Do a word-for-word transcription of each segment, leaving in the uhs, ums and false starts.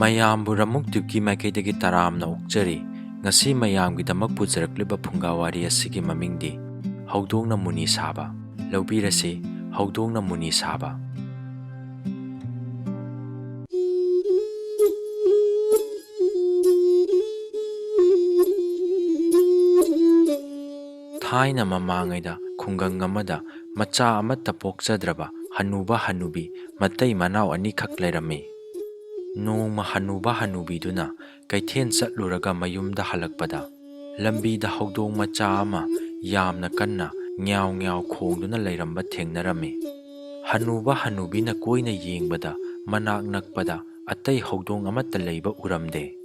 ꯃꯌꯥꯝꯕꯨ ꯔꯃꯨꯛ ꯇ꯭ꯌꯨꯕꯀꯤ ꯃꯥꯏꯀꯩꯗꯒꯤ ꯇꯔꯥꯝꯅ ꯑꯣꯛꯆꯔꯤ꯫ ꯉꯁꯤ ꯃꯌꯥꯝꯒꯤꯗꯃꯛ ꯄꯨꯖꯔꯛꯂꯤꯕ ꯐꯨꯡꯒꯥ ꯋꯥꯔꯤ ꯑꯁꯤꯒꯤ ꯃꯃꯤꯡꯗꯤ ꯍꯧꯗꯣꯡꯅ ꯃꯨꯅꯤ ꯁꯥꯕ꯫ ꯂꯧꯕꯤꯔꯁꯤ, ꯍꯧꯗꯣꯡꯅ ꯃꯨꯅꯤ ꯁꯥꯕ꯫ ꯊꯥꯏꯅ ꯃꯃꯥꯡꯉꯩꯗ ꯈꯨꯡꯒꯪ ꯑꯃꯗ ꯃꯆꯥ ꯑꯃꯠꯇ ꯄꯣꯛꯆꯗ꯭ꯔꯕ ꯍꯅꯨꯕ ꯍꯅꯨꯕꯤ ꯃꯇꯩ ꯃꯅꯥꯎ ꯑꯅꯤꯈꯛ ꯂꯩꯔꯝꯃꯤ꯫ ꯅꯣꯡꯃ ꯍꯅꯨꯕ ꯍꯅꯨꯕꯤꯗꯨꯅ ꯀꯩꯊꯦꯜ ꯆꯠꯂꯨꯔꯒ ꯃꯌꯨꯝꯗ ꯍꯜꯂꯛꯄꯗ, ꯂꯝꯕꯤꯗ ꯍꯧꯗꯣꯡ ꯃꯆꯥ ꯑꯃ ꯌꯥꯝꯅ ꯀꯟꯅ ꯉ꯭ꯌꯥꯎ ꯉ꯭ꯌꯥꯎ ꯈꯣꯡꯗꯨꯅ ꯂꯩꯔꯝꯕ ꯊꯦꯡꯅꯔꯝꯃꯤ꯫ ꯍꯅꯨꯕ ꯍꯅꯨꯕꯤꯅ ꯀꯣꯏꯅ ꯌꯦꯡꯕꯗ, ꯃꯅꯥꯛ ꯅꯛꯄꯗ ꯑꯇꯩ ꯍꯧꯗꯣꯡ ꯑꯃꯠꯇ ꯂꯩꯕ ꯎꯔꯝꯗꯦ꯫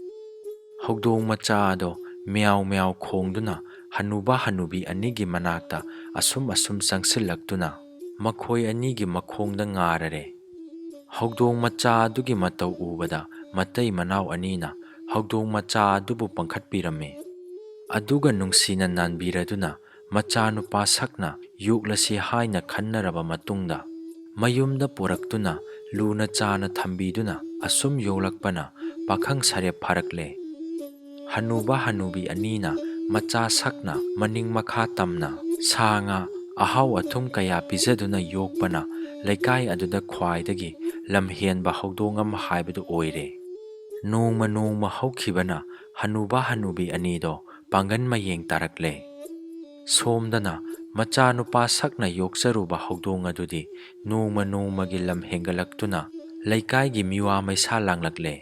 ꯍꯧꯗꯣꯡ ꯃꯆꯥ ꯑꯗꯣ ꯃ꯭ꯌꯥꯎ ꯃ꯭ꯌꯥꯎ ꯈꯣꯡꯗꯨꯅ ꯍꯅꯨꯕ ꯍꯅꯨꯕꯤ ꯑꯅꯤꯒꯤ ꯃꯅꯥꯛꯇ ꯑꯁꯨꯝ ꯑꯁꯨꯝ ꯆꯪꯁꯤꯜꯂꯛꯇꯨꯅ ꯃꯈꯣꯏ ꯑꯅꯤꯒꯤ ꯃꯈꯣꯡꯗ ꯉꯥꯔꯔꯦ꯫ ꯍꯧꯗꯣꯡ ꯃꯆꯥ ꯑꯗꯨꯒꯤ ꯃꯇꯧ ꯎꯕꯗ ꯃꯇꯩ ꯃꯅꯥꯎ ꯑꯅꯤꯅ ꯍꯧꯗꯣꯡ ꯃꯆꯥ ꯑꯗꯨꯕꯨ ꯄꯪꯈꯠꯄꯤꯔꯝꯃꯤ꯫ ꯑꯗꯨꯒ ꯅꯨꯡꯁꯤꯅ ꯅꯥꯟꯕꯤꯔꯗꯨꯅ ꯃꯆꯥꯅꯨꯄꯥ ꯁꯛꯅ ꯌꯣꯛꯂꯁꯤ ꯍꯥꯏꯅ ꯈꯟꯅꯔꯕ ꯃꯇꯨꯡꯗ, ꯃꯌꯨꯝꯗ ꯄꯨꯔꯛꯇꯨꯅ ꯂꯨꯅ ꯆꯥꯅ ꯊꯝꯕꯤꯗꯨꯅ ꯑꯁꯨꯝ ꯌꯣꯛꯂꯛꯄꯅ ꯄꯥꯈꯪ ꯁꯥꯔꯦꯞ ꯐꯥꯔꯛꯂꯦ꯫ ꯍꯅꯨꯕ ꯍꯅꯨꯕꯤ ꯑꯅꯤꯅ ꯃꯆꯥ ꯁꯛꯅ ꯃꯅꯤꯡ ꯃꯈꯥ ꯇꯝꯅ ꯁꯥ ꯉꯥ, ꯑꯍꯥꯎ ꯑꯊꯨꯝ ꯀꯌꯥ ꯄꯤꯖꯗꯨꯅ ꯌꯣꯛꯄꯅ ꯂꯩꯀꯥꯏ ꯑꯗꯨꯗ ꯈ꯭ꯋꯥꯏꯗꯒꯤ ꯂꯝꯍꯦꯟꯕ ꯍꯧꯗꯣꯡ ꯑꯃ ꯍꯥꯏꯕꯗꯨ ꯑꯣꯏꯔꯦ꯫ ꯅꯣꯡꯃ ꯅꯣꯡꯃ ꯍꯧꯈꯤꯕꯅ ꯍꯅꯨꯕ ꯍꯅꯨꯕꯤ ꯑꯅꯤꯗꯣ ꯄꯥꯡꯒꯟ ꯃꯌꯦꯡ ꯇꯥꯔꯛꯂꯦ꯫ ꯁꯣꯝꯗꯅ ꯃꯆꯥꯅꯨꯄꯥ ꯁꯛꯅ ꯌꯣꯛꯆꯔꯨꯕ ꯍꯧꯗꯣꯡ ꯑꯗꯨꯗꯤ ꯅꯣꯡꯃ ꯅꯣꯡꯃꯒꯤ ꯂꯝ ꯍꯦꯟꯒꯠꯂꯛꯇꯨꯅ ꯂꯩꯀꯥꯏꯒꯤ ꯃꯤꯋꯥ ꯃꯩꯁꯥ ꯂꯥꯡꯂꯛꯂꯦ꯫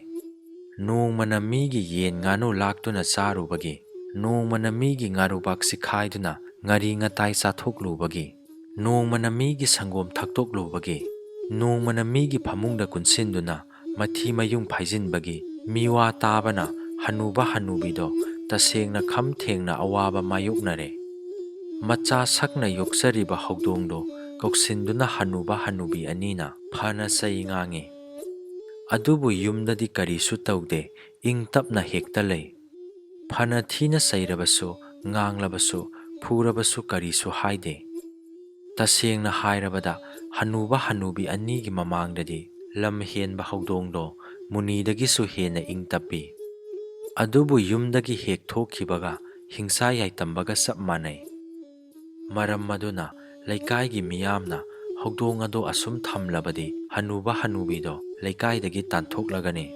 ꯅꯣꯡꯃꯅ ꯃꯤꯒꯤ ꯌꯦꯟ ꯉꯥꯅꯨ ꯂꯥꯛꯇꯨꯅ ꯆꯥꯔꯨꯕꯒꯤ, ꯅꯣꯡꯃꯅ ꯃꯤꯒꯤ ꯉꯥꯔꯨꯕꯥꯛ ꯆꯤꯈꯥꯏꯗꯨꯅ ꯉꯥꯔꯤ ꯉꯇꯥꯏ ꯆꯥꯊꯣꯛꯂꯨꯕꯒꯤ, ꯅꯣꯡꯃꯅ ꯃꯤꯒꯤ ꯁꯪꯒꯣꯝ ꯊꯛꯇꯣꯛꯂꯨꯕꯒꯤ, ꯅꯣꯡꯃꯅ ꯃꯤꯒꯤ ꯐꯃꯨꯡꯗ ꯀꯨꯟꯁꯤꯟꯗꯨꯅ ꯃꯊꯤ ꯃꯌꯨꯡ ꯐꯥꯏꯖꯤꯟꯕꯒꯤ ꯃꯤꯋꯥ ꯇꯥꯕꯅ ꯍꯅꯨꯕ ꯍꯅꯨꯕꯤꯗꯣ ꯇꯁꯦꯡꯅ ꯈꯝ ꯊꯦꯡꯅ ꯑꯋꯥꯕ ꯃꯥꯌꯣꯛꯅꯔꯦ꯫ ꯃꯆꯥ ꯁꯛꯅ ꯌꯣꯛꯆꯔꯤꯕ ꯍꯧꯗꯣꯡꯗꯣ ꯀꯧꯁꯤꯟꯗꯨꯅ ꯍꯅꯨꯕ ꯍꯅꯨꯕꯤ ꯑꯅꯤꯅ ꯐꯅ ꯆꯩ ꯉꯥꯡꯉꯤ꯫ ꯑꯗꯨꯕꯨ ꯌꯨꯝꯗꯗꯤ ꯀꯔꯤꯁꯨ ꯇꯧꯗꯦ, ꯏꯪ ꯇꯞꯅ ꯍꯦꯛꯇ ꯂꯩ꯫ ꯐꯅ ꯊꯤꯅ ꯆꯩꯔꯕꯁꯨ, ꯉꯥꯡꯂꯕꯁꯨ, ꯐꯨꯔꯕꯁꯨ ꯀꯔꯤꯁꯨ ꯍꯥꯏꯗꯦ꯫ ꯇꯁꯦꯡꯅ ꯍꯥꯏꯔꯕꯗ, ꯍꯅꯨꯕ ꯍꯅꯨꯕꯤ ꯑꯅꯤꯒꯤ ꯃꯃꯥꯡꯗꯗꯤ ꯂꯝ ꯍꯦꯟꯕ ꯍꯧꯗꯣꯡꯗꯣ ꯃꯨꯅꯤꯗꯒꯤꯁꯨ ꯍꯦꯟꯅ ꯏꯪ ꯇꯞꯄꯤ꯫ ꯑꯗꯨꯕꯨ ꯌꯨꯝꯗꯒꯤ ꯍꯦꯛ ꯊꯣꯛꯈꯤꯕꯒ ꯍꯤꯡꯁꯥ ꯌꯥꯏꯇꯝꯕꯒ ꯆꯞ ꯃꯥꯟꯅꯩ꯫ ꯃꯔꯝ ꯑꯗꯨꯅ ꯂꯩꯀꯥꯏꯒꯤ ꯃꯤꯌꯥꯝꯅ ꯍꯧꯗꯣꯡ ꯑꯗꯣ ꯑꯁꯨꯝ ꯊꯝꯂꯕꯗꯤ ꯍꯅꯨꯕ ꯍꯅꯨꯕꯤꯗꯣ ꯂꯩꯀꯥꯏꯗꯒꯤ ꯇꯥꯟꯊꯣꯛꯂꯒꯅꯤ꯫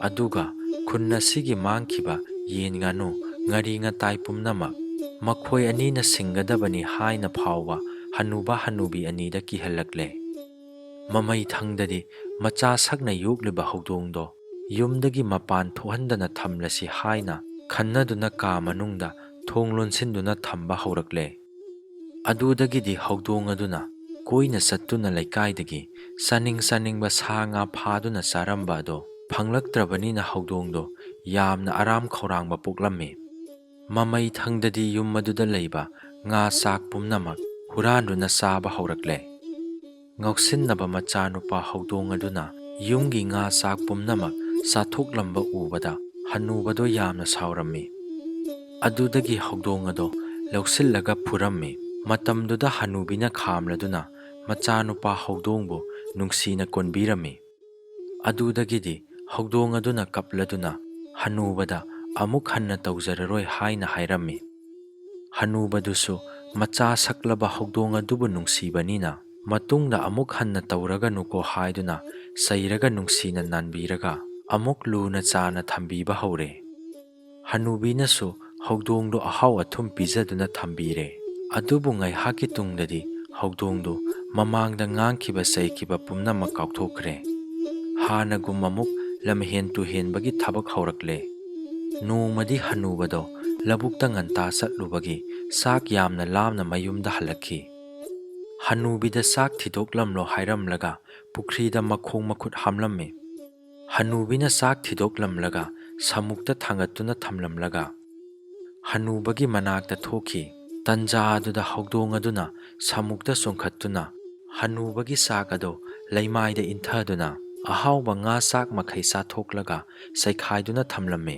ꯑꯗꯨꯒ ꯈꯨꯟ ꯑꯁꯤꯒꯤ ꯃꯥꯡꯈꯤꯕ ꯌꯦꯟ, ꯉꯥꯅꯨ, ꯉꯥꯔꯤ ꯉꯇꯥꯏ ꯄꯨꯝꯅꯃꯛ ꯃꯈꯣꯏ ꯑꯅꯤꯅ ꯁꯤꯡꯒꯗꯕꯅꯤ ꯍꯥꯏꯅ ꯐꯥꯎꯕ ꯍꯅꯨꯕ ꯍꯅꯨꯕꯤ ꯑꯅꯤꯗ ꯀꯤꯍꯜꯂꯛꯂꯦ꯫ ꯃꯃꯩ ꯊꯪꯗꯗꯤ ꯃꯆꯥ ꯁꯛꯅ ꯌꯣꯛꯂꯤꯕ ꯍꯧꯗꯣꯡꯗꯣ ꯌꯨꯝꯗꯒꯤ ꯃꯄꯥꯟ ꯊꯣꯛꯍꯟꯗꯅ ꯊꯝꯂꯁꯤ ꯍꯥꯏꯅ ꯈꯟꯅꯗꯨꯅ ꯀꯥ ꯃꯅꯨꯡꯗ ꯊꯣꯡ ꯂꯣꯟꯁꯤꯟꯗꯨꯅ ꯊꯝꯕ ꯍꯧꯔꯛꯂꯦ꯫ ꯑꯗꯨꯗꯒꯤꯗꯤ ꯍꯧꯗꯣꯡ ꯑꯗꯨꯅ ꯀꯣꯏꯅ ꯆꯠꯇꯨꯅ ꯂꯩꯀꯥꯏꯗꯒꯤ ꯆꯥꯅꯤꯡ ꯆꯥꯅꯤꯡꯕ ꯁꯥ ꯉꯥ ꯐꯥꯗꯨꯅ ꯆꯥꯔꯝꯕ ꯑꯗꯣ ꯐꯪꯂꯛꯇ꯭ꯔꯕꯅꯤꯅ ꯍꯧꯗꯣꯡꯗꯣ ꯌꯥꯝꯅ ꯑꯔꯥꯝ ꯈꯧꯔꯥꯡꯕ ꯄꯣꯛꯂꯝꯃꯤ꯫ ꯃꯃꯩ ꯊꯪꯗꯗꯤ ꯌꯨꯝ ꯑꯗꯨꯗ ꯂꯩꯕ ꯉꯥ ꯆꯥꯛ ꯄꯨꯝꯅꯃꯛ ꯍꯨꯔꯥꯟꯗꯨꯅ ꯆꯥꯕ ꯍꯧꯔꯛꯂꯦ꯫ ꯉꯥꯎꯁꯤꯟꯅꯕ ꯃꯆꯥꯅꯨꯄꯥ ꯍꯧꯗꯣꯡ ꯑꯗꯨꯅ ꯌꯨꯝꯒꯤ ꯉꯥ ꯆꯥꯛ ꯄꯨꯝꯅꯃꯛ ꯆꯥꯊꯣꯛꯂꯝꯕ ꯎꯕꯗ ꯍꯅꯨꯕꯗꯣ ꯌꯥꯝꯅ ꯁꯥꯎꯔꯝꯃꯤ꯫ ꯑꯗꯨꯗꯒꯤ ꯍꯧꯗꯣꯡ ꯑꯗꯣ ꯂꯧꯁꯤꯜꯂꯒ ꯐꯨꯔꯝꯃꯤ꯫ ꯃꯇꯝꯗꯨꯗ ꯍꯅꯨꯕꯤꯅ ꯈꯥꯝꯂꯗꯨꯅ ꯃꯆꯥꯅꯨꯄꯥ ꯍꯧꯗꯣꯡꯕꯨ ꯅꯨꯡꯁꯤꯅ ꯀꯣꯟꯕꯤꯔꯝꯃꯤ꯫ ꯑꯗꯨꯗꯒꯤꯗꯤ ꯍꯧꯗꯣꯡ ꯑꯗꯨꯅ ꯀꯞꯂꯗꯨꯅ ꯍꯅꯨꯕꯗ ꯑꯃꯨꯛ ꯍꯟꯅ ꯇꯧꯖꯔꯔꯣꯏ ꯍꯥꯏꯅ ꯍꯥꯏꯔꯝꯃꯤ꯫ ꯍꯅꯨꯕꯗꯨꯁꯨ ꯃꯆꯥ ꯁꯛꯂꯕ ꯍꯧꯗꯣꯡ ꯑꯗꯨꯕꯨ ꯅꯨꯡꯁꯤꯕꯅꯤꯅ ꯃꯇꯨꯡꯗ ꯑꯃꯨꯛ ꯍꯟꯅ ꯇꯧꯔꯒꯅꯨꯀꯣ ꯍꯥꯏꯗꯨꯅ ꯆꯩꯔꯒ ꯅꯨꯡꯁꯤꯅ ꯅꯥꯟꯕꯤꯔꯒ ꯑꯃꯨꯛ ꯂꯨꯅ ꯆꯥꯅ ꯊꯝꯕꯤꯕ ꯍꯧꯔꯦ꯫ ꯍꯅꯨꯕꯤꯅꯁꯨ ꯍꯧꯗꯣꯡꯗꯨ ꯑꯍꯥꯎ ꯑꯊꯨꯝ ꯄꯤꯖꯗꯨꯅ ꯊꯝꯕꯤꯔꯦ꯫ ꯑꯗꯨꯕꯨ ꯉꯥꯏꯍꯥꯛꯀꯤ ꯇꯨꯡꯗꯗꯤ ꯍꯧꯗꯣꯡꯗꯨ ꯃꯃꯥꯡꯗ ꯉꯥꯡꯈꯤꯕ ꯆꯩꯈꯤꯕ ꯄꯨꯝꯅꯃꯛ ꯀꯥꯎꯊꯣꯛꯈ꯭ꯔꯦ꯫ ꯍꯥꯟꯅꯒꯨꯝ ꯑꯃꯨꯛ ꯂꯝꯍꯦꯟ ꯇꯨꯍꯦꯟꯕꯒꯤ ꯊꯕꯛ ꯍꯧꯔꯛꯂꯦ꯫ ꯅꯣꯡꯃꯗꯤ ꯍꯅꯨꯕꯗꯣ ꯂꯧꯕꯨꯛꯇ ꯉꯟꯇꯥ ꯆꯠꯂꯨꯕꯒꯤ ꯆꯥꯛ ꯌꯥꯝꯅ ꯂꯥꯝꯅ ꯃꯌꯨꯝꯗ ꯍꯜꯂꯛꯈꯤ꯫ ꯍꯅꯨꯕꯤꯗ ꯆꯥꯛ ꯊꯤꯗꯣꯛꯂꯝꯂꯣ ꯍꯥꯏꯔꯝꯂꯒ ꯄꯨꯈ꯭ꯔꯤꯗ ꯃꯈꯣꯡ ꯃꯈꯨꯠ ꯍꯥꯝꯂꯝꯃꯤ꯫ ꯍꯅꯨꯕꯤꯅ ꯆꯥꯛ ꯊꯤꯗꯣꯛꯂꯝꯂꯒ ꯁꯃꯨꯛꯇ ꯊꯥꯡꯒꯠꯇꯨꯅ ꯊꯝꯂꯝꯂꯒ ꯍꯅꯨꯕꯒꯤ ꯃꯅꯥꯛꯇ ꯊꯣꯛꯈꯤ꯫ ꯇꯟꯖꯥ ꯑꯗꯨꯗ ꯍꯧꯗꯣꯡ ꯑꯗꯨꯅ ꯁꯃꯨꯛꯇ ꯆꯣꯡꯈꯠꯇꯨꯅ ꯍꯅꯨꯕꯒꯤ ꯆꯥꯛ ꯑꯗꯨ ꯂꯩꯃꯥꯏꯗ ꯏꯟꯊꯗꯨꯅ ꯑꯍꯥꯎꯕ ꯉꯥ ꯆꯥꯛ ꯃꯈꯩ ꯆꯥꯊꯣꯛꯂꯒ ꯆꯩꯈꯥꯏꯗꯨꯅ ꯊꯝꯂꯝꯃꯤ꯫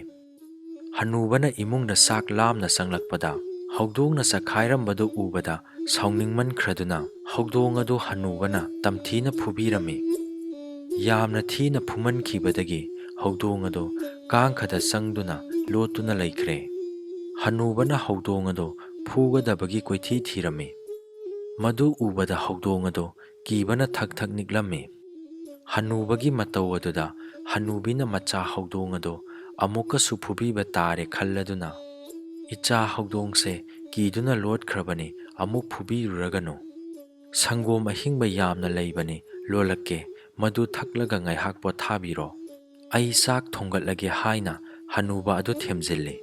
ꯍꯅꯨꯕꯅ ꯏꯃꯨꯡꯗ ꯆꯥꯛ ꯂꯥꯝꯅ ꯆꯪꯂꯛꯄꯗ ꯍꯧꯗꯣꯡꯅ ꯆꯈꯥꯏꯔꯝꯕꯗꯨ ꯎꯕꯗ ꯁꯥꯎꯅꯤꯡꯃꯟꯈ꯭ꯔꯗꯨꯅ ꯍꯧꯗꯣꯡ ꯑꯗꯨ ꯍꯅꯨꯕꯅ ꯇꯝꯊꯤꯅ ꯐꯨꯕꯤꯔꯝꯃꯤ꯫ ꯌꯥꯝꯅ ꯊꯤꯅ ꯐꯨꯃꯟꯈꯤꯕꯗꯒꯤ ꯍꯧꯗꯣꯡ ꯑꯗꯨ ꯀꯥꯡꯈꯗ ꯆꯪꯗꯨꯅ ꯂꯣꯠꯇꯨꯅ ꯂꯩꯈ꯭ꯔꯦ꯫ ꯍꯅꯨꯕꯅ ꯍꯧꯗꯣꯡ ꯑꯗꯨ ꯐꯨꯒꯗꯕꯒꯤ ꯀꯣꯏꯊꯤ ꯊꯤꯔꯝꯃꯤ꯫ ꯃꯗꯨ ꯎꯕꯗ ꯍꯧꯗꯣꯡ ꯑꯗꯨ ꯀꯤꯕꯅ ꯊꯛ ꯊꯛ ꯅꯤꯛꯂꯝꯃꯤ꯫ ꯍꯅꯨꯕꯒꯤ ꯃꯇꯧ ꯑꯗꯨꯗ ꯍꯅꯨꯕꯤꯅ ꯃꯆꯥ ꯍꯧꯗꯣꯡ ꯑꯗꯨ ꯑꯃꯨꯛꯀꯁꯨ ꯐꯨꯕꯤꯕ ꯇꯥꯔꯦ ꯈꯜꯂꯗꯨꯅ, "ꯏꯆꯥ ꯍꯧꯗꯣꯡꯁꯦ ꯀꯤꯗꯨꯅ ꯂꯣꯠꯈ꯭ꯔꯕꯅꯤ, ꯑꯃꯨꯛ ꯐꯨꯕꯤꯔꯨꯔꯒꯅꯨ꯫ ꯁꯪꯒꯣꯝ ꯑꯍꯤꯡꯕ ꯌꯥꯝꯅ ꯂꯩꯕꯅꯤ, ꯂꯣꯜꯂꯛꯀꯦ, ꯃꯗꯨ ꯊꯛꯂꯒ ꯉꯥꯏꯍꯥꯛ ꯄꯣꯊꯥꯕꯤꯔꯣ꯫ ꯑꯩ ꯆꯥꯛ ꯊꯣꯡꯒꯠꯂꯒꯦ" ꯍꯥꯏꯅ ꯍꯅꯨꯕ ꯑꯗꯨ ꯊꯦꯝꯖꯤꯜꯂꯤ꯫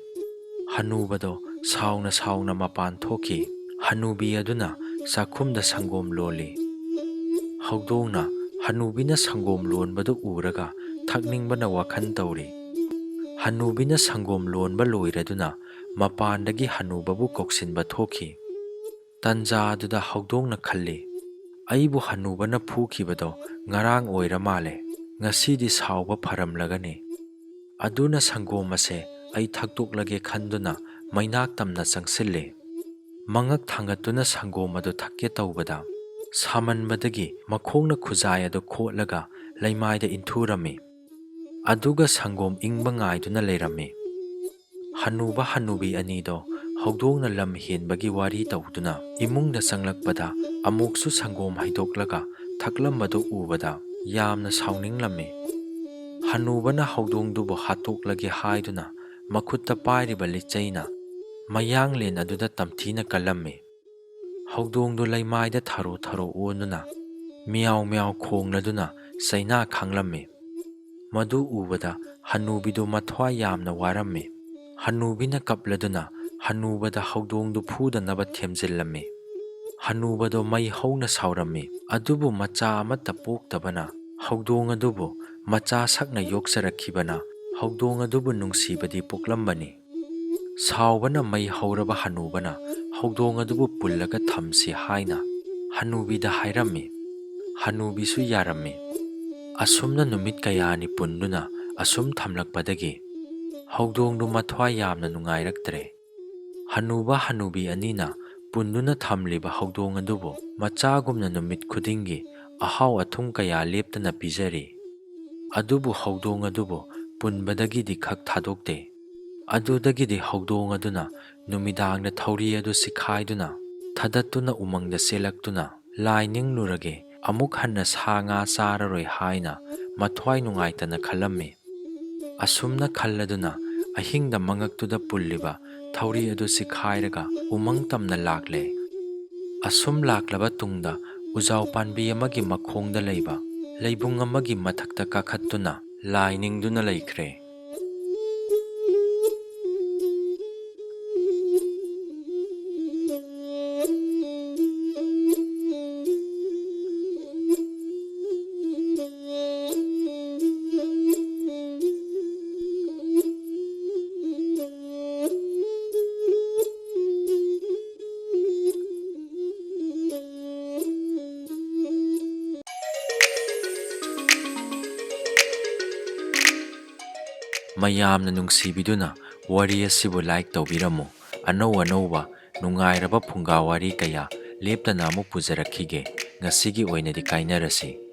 ꯍꯅꯨꯕꯗꯣ ꯁꯥꯎꯅ ꯁꯥꯎꯅ ꯃꯄꯥꯟ ꯊꯣꯛꯈꯤ꯫ ꯍꯅꯨꯕꯤ ꯑꯗꯨꯅ ꯆꯥꯛꯈꯨꯝꯗ ꯁꯪꯒꯣꯝ ꯂꯣꯜꯂꯤ꯫ ꯍꯧꯗꯣꯡꯅ ꯍꯅꯨꯕꯤꯅ ꯁꯪꯒꯣꯝ ꯂꯣꯟꯕꯗꯨ ꯎꯔꯒ ꯊꯛꯅꯤꯡꯕꯅ ꯋꯥꯈꯜ ꯇꯧꯔꯤ꯫ ꯍꯅꯨꯕꯤꯅ ꯁꯪꯒꯣꯝ ꯂꯣꯟꯕ ꯂꯣꯏꯔꯗꯨꯅ ꯃꯄꯥꯟꯗꯒꯤ ꯍꯅꯨꯕꯕꯨ ꯀꯧꯁꯤꯟꯕ ꯊꯣꯛꯈꯤ꯫ ꯇꯟꯖꯥ ꯑꯗꯨꯗ ꯍꯧꯗꯣꯡꯅ ꯈꯜꯂꯤ, "ꯑꯩꯕꯨ ꯍꯅꯨꯕꯅ ꯐꯨꯈꯤꯕꯗꯣ ꯉꯔꯥꯡ ꯑꯣꯏꯔ ꯃꯥꯜꯂꯦ꯫ ꯉꯁꯤꯗꯤ ꯁꯥꯎꯕ ꯐꯔꯝꯂꯒꯅꯤ꯫ ꯑꯗꯨꯅ ꯁꯪꯒꯣꯝ ꯑꯁꯦ ꯑꯩ ꯊꯛꯇꯣꯛꯂꯒꯦ" ꯈꯟꯗꯨꯅ ꯃꯩꯅꯥꯛ ꯇꯝꯅ ꯆꯪꯁꯤꯜꯂꯤ꯫ ꯃꯉꯛ ꯊꯥꯡꯒꯠꯇꯨꯅ ꯁꯪꯒꯣꯝ ꯑꯗꯨ ꯊꯛꯀꯦ ꯇꯧꯕꯗ, ꯁꯥꯃꯟꯕꯗꯒꯤ ꯃꯈꯣꯡꯅ ꯈꯨꯖꯥꯏ ꯑꯗꯨ ꯈꯣꯠꯂꯒ ꯂꯩꯃꯥꯏꯗ ꯏꯟꯊꯨꯔꯝꯃꯤ꯫ ꯑꯗꯨꯒ ꯁꯪꯒꯣꯝ ꯏꯪꯕ ꯉꯥꯏꯗꯨꯅ ꯂꯩꯔꯝꯃꯤ꯫ ꯍꯅꯨꯕ ꯍꯅꯨꯕꯤ ꯑꯅꯤꯗꯣ ꯍꯧꯗꯣꯡꯅ ꯂꯝ ꯍꯦꯟꯕꯒꯤ ꯋꯥꯔꯤ ꯇꯧꯗꯨꯅ ꯏꯃꯨꯡꯗ ꯆꯪꯂꯛꯄꯗ, ꯑꯃꯨꯛꯁꯨ ꯁꯪꯒꯣꯝ ꯍꯩꯗꯣꯛꯂꯒ ꯊꯛꯂꯝꯕꯗꯨ ꯎꯕꯗ ꯌꯥꯝꯅ ꯁꯥꯎꯅꯤꯡꯂꯝꯃꯤ꯫ ꯍꯅꯨꯕꯅ ꯍꯧꯗꯣꯡꯗꯨꯕꯨ ꯍꯥꯠꯇꯣꯛꯂꯒꯦ ꯍꯥꯏꯗꯨꯅ ꯃꯈꯨꯠꯇ ꯄꯥꯏꯔꯤꯕ ꯂꯤꯆꯩꯅ ꯃꯌꯥꯡꯂꯦꯟ ꯑꯗꯨꯗ ꯇꯝꯊꯤꯅ ꯀꯜꯂꯝꯃꯤ꯫ ꯍꯧꯗꯣꯡꯗꯨ ꯂꯩꯃꯥꯏꯗ ꯊꯔꯣ ꯊꯔꯣ ꯑꯣꯟꯗꯨꯅ, ꯃꯤꯌꯥꯎ ꯃꯤꯌꯥꯎ ꯈꯣꯡꯂꯗꯨꯅ ꯆꯩꯅꯥ ꯈꯥꯡꯂꯝꯃꯤ꯫ ꯃꯗꯨ ꯎꯕꯗ ꯍꯅꯨꯕꯤꯗꯨ ꯃꯊ꯭ꯋꯥꯏ ꯌꯥꯝꯅ ꯋꯥꯔꯝꯃꯤ꯫ ꯍꯅꯨꯕꯤꯅ ꯀꯞꯂꯗꯨꯅ ꯍꯅꯨꯕꯗ ꯍꯧꯗꯣꯡꯗꯨ ꯐꯨꯗꯅꯕ ꯊꯦꯝꯖꯤꯜꯂꯝꯃꯤ꯫ ꯍꯅꯨꯕꯗꯣ ꯃꯩ ꯍꯧꯅ ꯁꯥꯎꯔꯝꯃꯤ, ꯑꯗꯨꯕꯨ ꯃꯆꯥ ꯑꯃꯠꯇ ꯄꯣꯛꯇꯕꯅ ꯍꯧꯗꯣꯡ ꯑꯗꯨꯕꯨ ꯃꯆꯥ ꯁꯛꯅ ꯌꯣꯛꯆꯔꯛꯈꯤꯕꯅ ꯍꯧꯗꯣꯡ ꯑꯗꯨꯕꯨ ꯅꯨꯡꯁꯤꯕꯗꯤ ꯄꯣꯛꯂꯝꯕꯅꯤ꯫ ꯁꯥꯎꯕꯅ ꯃꯩ ꯍꯧꯔꯕ ꯍꯅꯨꯕꯅ ꯍꯧꯗꯣꯡ ꯑꯗꯨꯕꯨ ꯄꯨꯜꯂꯒ ꯊꯝꯁꯤ ꯍꯥꯏꯅ ꯍꯅꯨꯕꯤꯗ ꯍꯥꯏꯔꯝꯃꯤ꯫ ꯍꯅꯨꯕꯤꯁꯨ ꯌꯥꯔꯝꯃꯤ꯫ ꯑꯁꯨꯝꯅ ꯅꯨꯃꯤꯠ ꯀꯌꯥꯅꯤ ꯄꯨꯟꯗꯨꯅ ꯑꯁꯨꯝ ꯊꯝꯂꯛꯄꯗꯒꯤ ꯍꯧꯗꯣꯡꯗꯨ ꯃꯊ꯭ꯋꯥꯏ ꯌꯥꯝꯅ ꯅꯨꯡꯉꯥꯏꯔꯛꯇ꯭ꯔꯦ꯫ ꯍꯅꯨꯕ ꯍꯅꯨꯕꯤ ꯑꯅꯤꯅ ꯄꯨꯟꯗꯨꯅ ꯊꯝꯂꯤꯕ ꯍꯧꯗꯣꯡ ꯑꯗꯨꯕꯨ ꯃꯆꯥꯒꯨꯝꯅ ꯅꯨꯃꯤꯠ ꯈꯨꯗꯤꯡꯒꯤ ꯑꯍꯥꯎ ꯑꯊꯨꯝ ꯀꯌꯥ ꯂꯦꯞꯇꯅ ꯄꯤꯖꯔꯤ꯫ ꯑꯗꯨꯕꯨ ꯍꯧꯗꯣꯡ ꯑꯗꯨꯕꯨ ꯄꯨꯟꯕꯗꯒꯤꯗꯤ ꯈꯛ ꯊꯥꯗꯣꯛꯇꯦ꯫ ꯑꯗꯨꯗꯒꯤꯗꯤ ꯍꯧꯗꯣꯡ ꯑꯗꯨꯅ ꯅꯨꯃꯤꯗꯥꯡꯗ ꯊꯧꯔꯤ ꯑꯗꯨ ꯁꯤꯈꯥꯏꯗꯨꯅ ꯊꯗꯠꯇꯨꯅ ꯎꯃꯪꯗ ꯆꯦꯜꯂꯛꯇꯨꯅ, "ꯂꯥꯏ ꯅꯤꯡꯂꯨꯔꯒꯦ, ꯑꯃꯨꯛ ꯍꯟꯅ ꯁꯥ ꯉꯥ ꯆꯥꯔꯔꯣꯏ" ꯍꯥꯏꯅ ꯃꯊ꯭ꯋꯥꯏ ꯅꯨꯡꯉꯥꯏꯇꯅ ꯈꯜꯂꯝꯃꯤ꯫ ꯑꯁꯨꯝꯅ ꯈꯜꯂꯗꯨꯅ ꯑꯍꯤꯡꯗ ꯃꯉꯛꯇꯨꯗ ꯄꯨꯜꯂꯤꯕ ꯊꯧꯔꯤ ꯑꯗꯨ ꯁꯤꯈꯥꯏꯔꯒ ꯎꯃꯪ ꯇꯝꯅ ꯂꯥꯛꯂꯦ꯫ ꯑꯁꯨꯝ ꯂꯥꯛꯂꯕ ꯇꯨꯡꯗ ꯎꯖꯥꯎ ꯄꯥꯟꯕꯤ ꯑꯃꯒꯤ ꯃꯈꯣꯡꯗ ꯂꯩꯕ ꯂꯩꯕꯨꯡ ꯑꯃꯒꯤ ꯃꯊꯛꯇ ꯀꯥꯈꯠꯇꯨꯅ ꯂꯥꯏ ꯅꯤꯡꯗꯨꯅ ꯂꯩꯈ꯭ꯔꯦ꯫ ꯃꯌꯥꯝꯅ ꯅꯨꯡꯁꯤꯕꯤꯗꯨꯅ ꯋꯥꯔꯤ ꯑꯁꯤꯕꯨ like ꯇꯧꯕꯤꯔꯝꯃꯨ꯫ ꯑꯅꯧ ꯑꯅꯧꯕ ꯅꯨꯡꯉꯥꯏꯔꯕ ꯐꯨꯡꯒꯥ ꯋꯥꯔꯤ ꯀꯌꯥ ꯂꯦꯞꯇꯅ ꯑꯃꯨꯛ ꯄꯨꯖꯔꯛꯈꯤꯒꯦ꯫ ꯉꯁꯤꯒꯤ ꯑꯣꯏꯅꯗꯤ ꯀꯥꯏꯅꯔꯁꯤ꯫